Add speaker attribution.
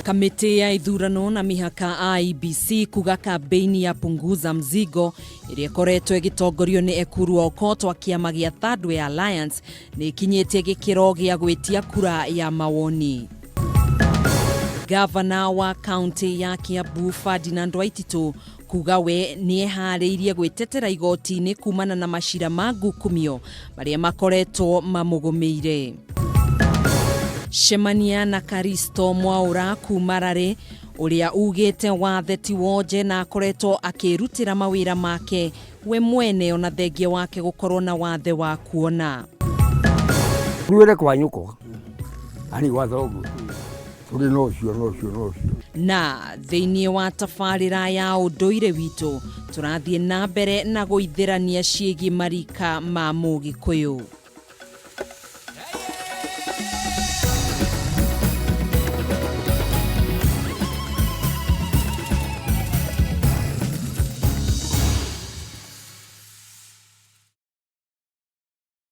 Speaker 1: Kamĩtĩ ya ithurano na mĩhaka IEBC kuga kambĩini ya Punguza Mzigo ĩrĩa ĩkoretwo ĩgĩtongorio nĩ Ekuru Aukot wa kĩama gĩa Third Way Alliance nĩ ĩkinyĩtie gĩkĩro gĩa gwĩtia kura ya mawoni. Gavana wa kaunti ya Kiambu Ferdinand Waititu kuga we nĩeharĩirie gwĩtetera igoti-inĩ kumana na macira ma ngukumio marĩa makoretwo mamũgũmĩire. Cemania na Karisto Mwaũra kuma Rarĩ ũrĩa ugĩte wathe ti wonje na akoretwo akĩrutĩra mawĩra make we mwene ona thengia wake gũkorwo na wathe wa kuona.
Speaker 2: Ruĩre kwa nyũkwa ani gwa thoguo tũrĩ na ũcio na ũcio na ũcio.
Speaker 1: Na thĩinĩ wa tabarĩra ya ũndũire witũ tũrathiĩ na mbere na gũithĩrania ciĩgiĩ marika ma Mũgĩkũyũ.